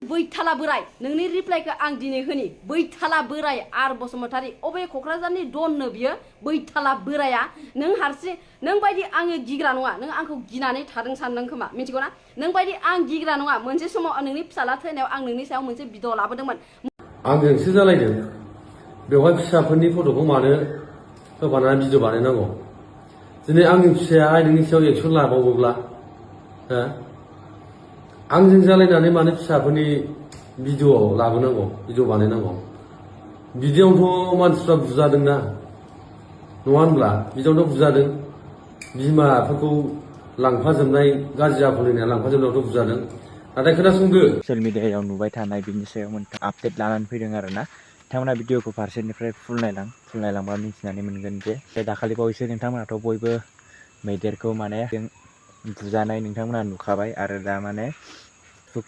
बैथाला बोराय नोंनि रिप्लाइखौ आं दिनै होनि बैथाला बोराय आर बसुमतारी अबे क'क्राझारनि दननो बियो बैथाला बोराया नों हारसिं नों बायदि आङो गिग्रा नङा नों आंखौ गिनानै थादों सानदों खोमा मिथिगौ ना नों बायदि आं गिग्रा नङा मोनसे समाव नोंनि फिसाला थैनायाव आं नोंनि सायाव मोनसे भिडिअ लाबोदोंमोन आंजोंसो जालायदों बेवहाय फिसाफोरनि फट'खौ मानो होफानानै भिडिअ बानायनांगौ दिनै आंनि फिसायाहाय नोंनि सायाव एक्सन लाबावोब्ला हो आंजों जालायनानै मानो फिसाफोरनि भिडिअ लाबोनांगौ भिडिअ बानायनांगौ बिदियावथ' मानसिफ्रा बुजादोंना नङा होनब्ला बिदियावथ' बुजादों बिमाफोरखौ लांफाजोबनाय गाज्रि आखलनिया लांफाजोबनायावथ' बुजादों नाथाय खोनासंदो ससियेल मिडियायाव नुबाय थानाय बिनि सायाव मोनसे आपडेट लानानै फैदों आरोना बिथांमोना भिडिअखौ फारसेनिफ्राय फुल नायलांबा मिथिनानै मोनगोन जे दाखालि बावैसो नोंथांमोनाथ' बयबो मैदेरखौ माने बुजानाय नोंथांमोना नुखाबाय आरो दा माने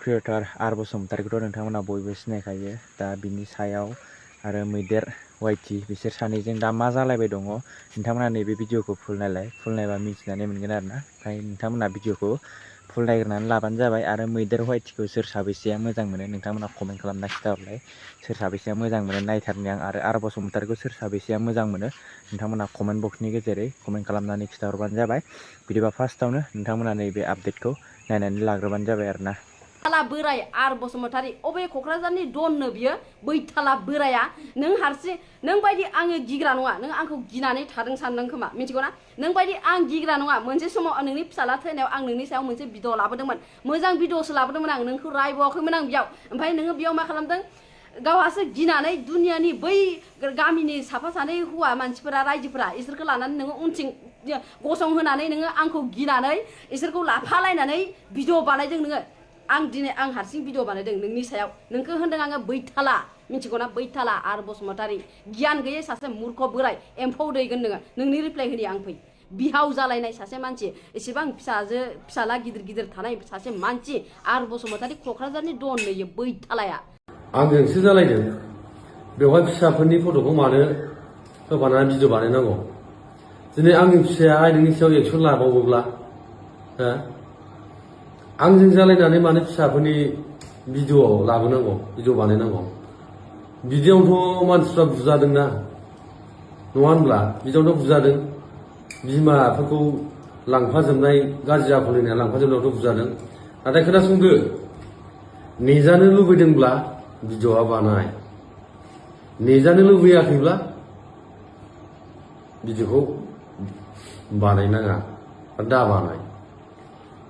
क्रिएटर आर बसुमतारीखौथ' नोंथांमोना बयबो सिनायखायो दा बिनि सायाव आरो मैदेर वाइटि बिसोर सानैजों दा मा जालायबाय दङ नोंथांमोना नैबे भिडिअखौ फुल नायबा मिथिनानै मोनगोन आरोना ओमफ्राय नोंथांमोना भिडिअखौ फुल नायग्रोनानै लाबानो जाबाय आरो मैदेर वाइटखौ सोर साबैसेया मोजां मोनो नोंथांमोना कमेन्ट खालामना खिथाहरलाय सोर साबैसेया मोजां मोनो नायथारनि आं आरो बसुमतारीखौ सोर साबैसेया मोजां मोनो नोंथांमोना कमेन्ट बक्सनि गेजेरै कमेन्ट खालामनानै खिथाहरबानो जाबाय बिदिबा फार्स्टआवनो नोंथांमोना नैबे आपडेटखौ नायनानै लाग्रोबानो जाबाय आरोना बैथाला बोराय आर बसुमतारी अबे क'क्राझारनि दननो बियो बैथाला बोराया नों हारसिं नों बायदि आङो गिग्रा नङा नों आंखौ गिनानै थादों सानदों खोमा मिथिगौ ना नों बायदि आं गिग्रा नङा मोनसे समाव नोंनि फिसाला थैनायाव आं नोंनि सायाव मोनसे भिडिअ लाबोदोंमोन मोजां भिडिअसो लाबोदोंमोन आं नोंखौ रायबावाखैमोन आं बेयाव ओमफ्राय नोङो बेयाव मा खालामदों गावहासो गिनानै दुनियानि बै गामिनि साफा सानै हौवा मानसिफोरा रायजोफोरा इसोरखौ लानानै नोङो उनथिं गसंहोनानै नोङो आंखौ गिनानै इसोरखौ लाफालायनानै भिडिअ बानायदों नोङो आं दिनै आं हारसिं भिडिअ बानायदों नोंनि सायाव नोंखौ होनदों आङो बैथाला मिथिगौना बैथाला आर बसुमतारी गियान गैयै सासे मूर्ख बोराय एम्फौ दैगोन नोङो नोंनि रिप्लाइ होनि आं फै बिहाव जालायनाय सासे मानसि एसेबां फिसाला गिदिर गिदिर थानाय सासे मानसि आर बसुमतारी क'क्राझारनि दन नैयो बैथालाया आंजोंसो जालायदों बेवहाय फिसाफोरनि फट'खौ मानो होफानानै भिडिअ बानायनांगौ दिनै आंनि फिसायाहाय नोंनि सायाव एक्सन लाबावोब्ला हो आंजों जालायनानै मानो फिसाफोरनि भिडिअ लाबोनांगौ भिडिअ बानायनांगौ बिदियावथ' मानसिफ्रा बुजादोंना नङा होनब्ला बिदियावथ' बुजादों बिमाफोरखौ लांफाजोबनाय गाज्रि आखलनिया लांफाजोबनायावथ' बुजादों नाथाय खोनासंदो नेजानो लुबैदोंब्ला भिडिअआ बानाय नेजानो लुबैयाखैब्ला भिडिअखौ बानायनाङा दा बानाय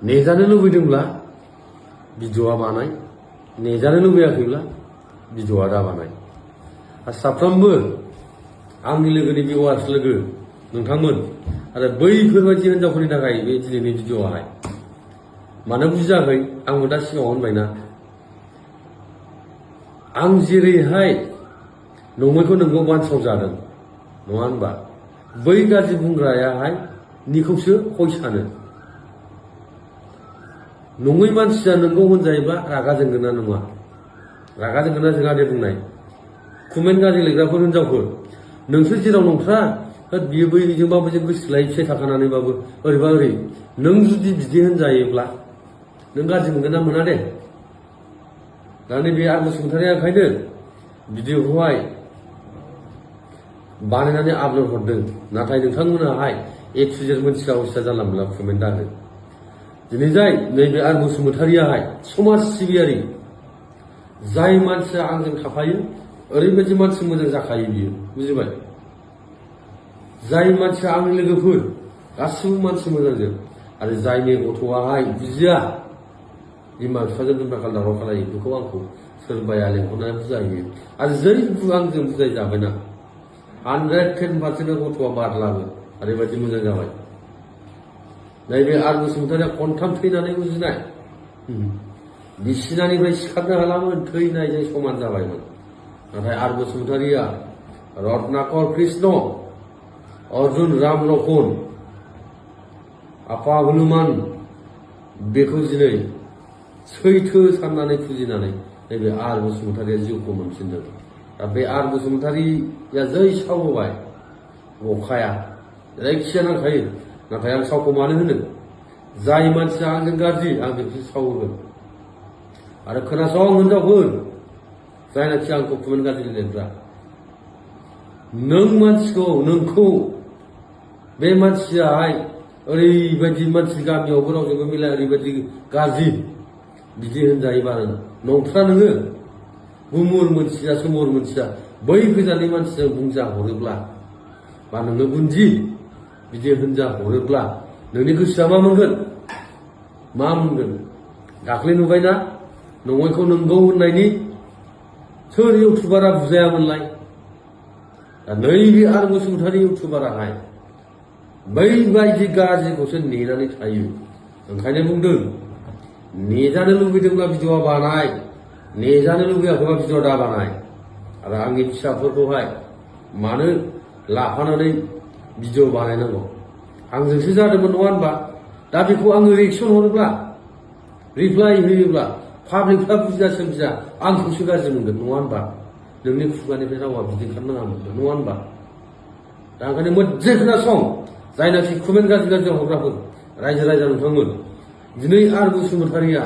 नेजानो लुबैदोंब्ला भिडिअआ बानाय नेजानो लुबैयाखैब्ला भिडिअआ दा बानाय आरो साफ्रोमबो आंनि लोगोनि भिउवार्स लोगो नोंथांमोन आरो बैफोरबायदि हिनजावफोरनि थाखाय बे दिनैनि भिडिअआहाय मानो बुजियाखै आंबो दा सिगाङाव होनबायना आं जेरैहाय नङैखौ नोंगौ बान्साव जादों नङा होनबा बै गाज्रि बुंग्रायाहाय निखौसो हय सानो नङै मानसिया नोंगौ होनजायोब्ला रागा जोंगोन ना नङा रागा जोंगोन ना जोंहा दे बुंनाय कमेन्ट गाज्रि लिरग्राफोर हिनजावफोर नोंसोर जेराव नंथ्रा बियो बैजोंबाबो जों गोसोलाय फिसाइ थाखानानैबाबो ओरैबा ओरै नों जुदि बिदि होनजायोब्ला नों गाज्रि मोनगोन ना मोना दे दा नैबे आर बसुमतारीया ओंखायनो भिडिअखौहाय बानायनानै आपल'ड हरदों नाथाय नोंथांमोनाहाय ए टु जेड मोनथिग्रा अबस्था जानला मोनला कमेन्ट दाहो दिनै जाय नैबे आर बसुमतारीयाहाय समाज सिबियारि जाय मानसिया आंजों थाफायो ओरैबायदि मानसि मोजां जाखायो बियो बुजिबाय जाय मानसिया आंनि लोगोफोर गासिबो मानसि मोजांजों आरो जायनि गथ'आहाय बुजिया बिमा बिफाजों दुमदाखाल दावराव खालायो बेखौ आंखौ सोरबाया लेंहरनानै बुजायो आरो जै आंजों बुजाय जाबायना 110% गथ'आ बारलाङो ओरैबायदि मोजां जाबाय नैबे आर बसुमतारीया खनथाम थैनानै उजिनाय बिसिनानिफ्राय सिखारनो हालामोन थैनायजों समान जाबायमोन नाथाय आर बसुमतारीया रत्नाकर कृष्ण अर्जुन राम लखन आफा हनुमान बेखौ दिनै सैथो साननानै फुजिनानै नैबे आर बसुमतारीया जिउखौ मोनफिनदों दा बे आर बसुमतारीया जै सावहोबाय अखाया जायखिया नांखायो नाथाय आं सावखौ मानो होनो जाय मानसिया आंजों गाज्रि आं बेखौसो सावहोगोन आरो खोनासं हिनजावफोर जायनाखि आंखौ कमेन्ट गाज्रि लिरग्रा नों मानसिखौ नोंखौ बे मानसियाहाय ओरैबायदि मानसि गामियावबो रावजोंबो मिलाया ओरैबायदि गाज्रि बिदि होनजायोबा नंथ्रा नोङो गुमुर मोनथिया सोमुर मोनथिया बै गोजाननि मानसिजों बुंजा हरोब्ला बा नोङो बुन्दि बिदि होनजा हरोब्ला नोंनि गोसोआ मा मोनगोन मा मोनगोन दाख्लै नुबायना नङैखौ नंगौ होननायनि सोर इउटुबारा बुजायामोनलाय दा नैबे आर बसुमतारी इउटुबाराहाय बैबायदि गाज्रिखौसो नेनानै थायो ओंखायनो बुंदों नेजानो लुबैदोंब्ला भिडिअआ बानाय नेजानो लुबैयाखैबा भिडिअ दा बानाय आरो आंनि फिसाफोरखौहाय मानो लाफानानै भिडिअ बानायनांगौ आंजोंसो जादोंमोन नङा होनबा दा बेखौ आङो रिएक्सन हरोब्ला रिप्लाइ होयोब्ला पाब्लिकफ्रा बुजिया सोमजिया आंखौसो गाज्रि मोनगोन नङा होनबा नोंनि खुगानिफ्राय रावा बिदि ओंखारनाङामोन नङा होनबा दा ओंखायनो मोजां खोनासं जायनाखि कमेन्ट गाज्रि हरग्राफोर रायजो राजा नोंथांमोन दिनै आर बसुमतारीया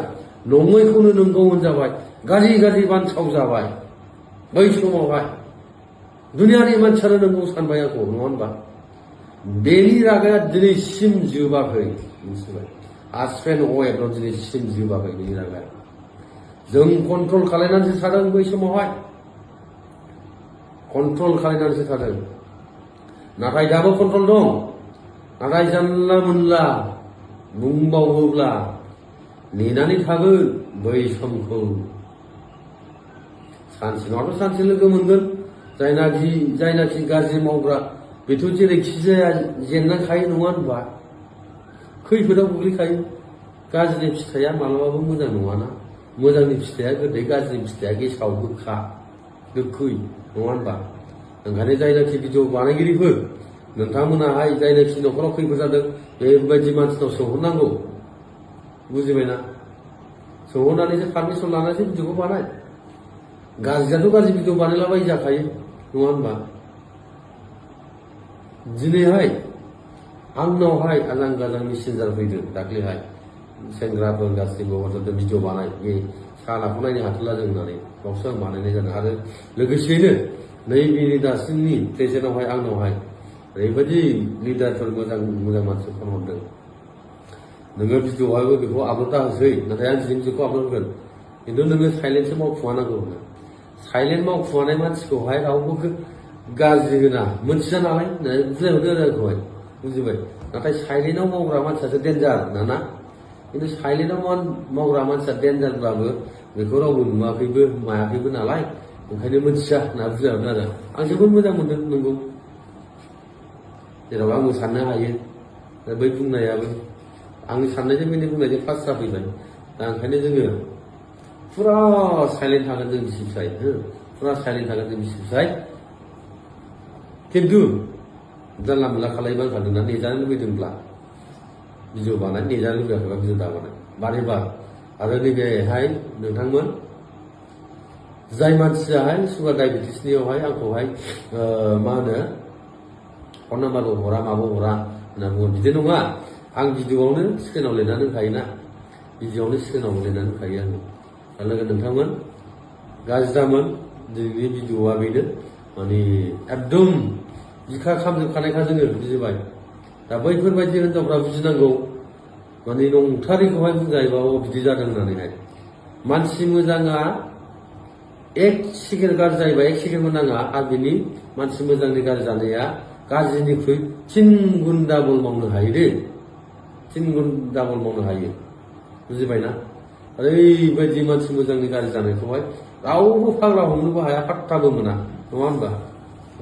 नङैखौनो नंगौ होनजाबाय गाज्रि बानसाव जाबाय बै समावहाय दुनियानि मानसियानो नंगौ सानबाय आंखौ नङा होनबा बेनि रागाया दिनैसिम जोबाखै मिथिबाय आसपेन अवेबल' दिनैसिम जोबाखै बेनि रागाया जों कन्ट्रल खालायनानैसो थादों बै समावहाय कन्ट्रल खालायनानैसो थादों नाथाय दाबो कन्ट्रल दं नाथाय जानला मोनला बुंबावोब्ला नेनानै थागोन बै समखौ सानसे नङाथ' सानसे लोगो मोनगोन जायनाखि गाज्रि मावग्रा बेथ' जेरैखि जाया जेननांखायो नङा होनबा खैफोदाव गोग्लैखायो गाज्रिनि फिथाइया मालाबाबो मोजां नङाना मोजांनि फिथाइया गोदै गाज्रिनि फिथाइया गेसाव गोखा गोखै नङा होनबा ओंखायनो जायनाखि भिडिअ बानायगिरिफोर नोंथांमोनाहाय जायनाखि न'खराव खैफोद जादों बेबायदि मानसिनाव सोंहरनांगौ बुजिबायना सोंहरनानैसो पारमिसन लानानैसो भिडिअखौ बानाय गाज्रियाथ' गाज्रि भिडिअ बानायलाबाय जाखायो नङा होनबा दिनैहाय आंनावहाय आजां गाजां मेसेन्जार फैदों दाख्लैहाय सेंग्राफोर गासैबो हरजोबदों भिडिअ बानाय बे सानाखौ नायनो हाथ'ला जों होननानै बावसो आं बानायनाय जादों आरो लोगोसेयैनो नैबे दासिमनि प्रेजेन्टआवहाय आंनावहाय ओरैबायदि लिडारफोर मोजां मानसि फन हरदों नोङो भिडिअआवबो बेखौ आपल'ड होसै नाथाय आं दिनै भिडिअखौ आपल'ड होगोन खिन्थु नोङो साइलेन्टसो मावखुमानांगौ होनो साइलेन्ट मावखुमानाय मानसिखौहाय रावबो गाज्रि होना मोनथिया नालाय बुजायहरदो आरो आंखौहाय बुजिबाय नाथाय साइलेन्टआव मावग्रा मानसियासो डेन्जार ना खिन्थु साइलेन्टआव मावग्रा मानसिया डेन्जारब्लाबो बेखौ रावबो नुवाखैबो मायाखैबो नालाय ओंखायनो मोनथिया होनना बुजायहरदो आरो आं जोबोद मोजां मोनदों नंगौ जेराव आंबो साननो हायो बै बुंनायाबो आंनि साननायजों बेनि बुंनायजों पास जाफैबाय दा ओंखायनो जोङो फुरा साइलेन्ट थागोन जों बिसि फिसाय फुरा साइलेन्ट थागोन जों बिसि फिसाय खिन्थु जानला मोनला खालायबा ओंखारदोंना नेजानो लुबैदोंब्ला भिडिअ बानाय नेजानो लुबैयाखैबा भिडिअ दा बानायबा आरो नैबेहाय नोंथांमोन जाय मानसियाहाय सुगार डायबेटिसनियावहाय आंखौहाय मा होनो फन नाम्बारबो हरा माबो हरा होनना बुङो बिदि नङा आं भिडिअआवनो स्क्रिनाव लिरनानै दोनखायोना भिडिअआवनो स्क्रिनाव लिरनानै दोनखायो आङो दा लोगो नोंथांमोन गाज्रि दामोन दिनैनि भिडिअआ बेनो माने एकदम बिखा खामजोबखानायखा जोङो बुजिबाय दा बैफोरबायदि हिनजावफ्रा बुजिनांगौ माने नंथारैखौहाय बुंजायोबा बिदि जादों होननानैहाय मानसि मोजाङा एक सेकेन्ड गाज्रि जायोबा एक सेकेन्डबो नाङा आरो बिनि मानसि मोजांनि गाज्रि जानाया गाज्रिनिख्रुइ 3 गुन डाबल मावनो हायो दे 3 गुन डाबल मावनो हायो बुजिबायना ओरैबायदि मानसि मोजांनि गाज्रि जानायखौहाय रावबो फाग्ला हमनोबो हाया पात्ताबो मोना नङा होनबा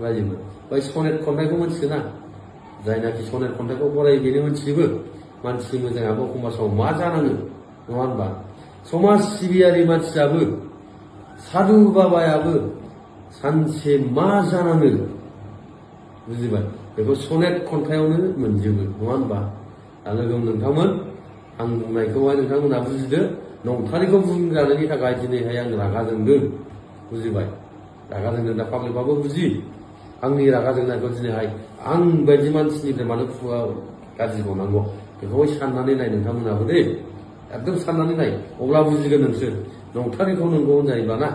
रायजोबो बै सनेट खन्थाइखौ मोनथियोना जायनाखि सनेट खन्थाइखौ फरायो बेनो मोनथिजोबो मानसि मोजाङाबो समाजाव मा जानाङो नङा होनबा समाज सिबियारि मानसियाबो साधु बाबायाबो सानसे मा जानाङो बुजिबाय बेखौ सनेट खन्थाइयावनो मोनजोबो नङा होनबा दा लोगो नोंथांमोन आं बुंनायखौहाय नोंथांमोना बुजिदो नंथारैखौ बुंजानायनि थाखाय दिनैहाय आं रागा जोंदों बुजिबाय रागा जोंदों दा पाब्लिकआबो बुजि आंनि रागा जोंनायखौ दिनैहाय आं बायदि मानसिनिफ्राय मानो खुगा गाज्रि बावनांगौ बेखौहाय साननानै नाय नोंथांमोनाबो दे एकदम साननानै नाय अब्ला बुजिगोन नोंसोर नंथारैखौ नंगौ होनजायोबा ना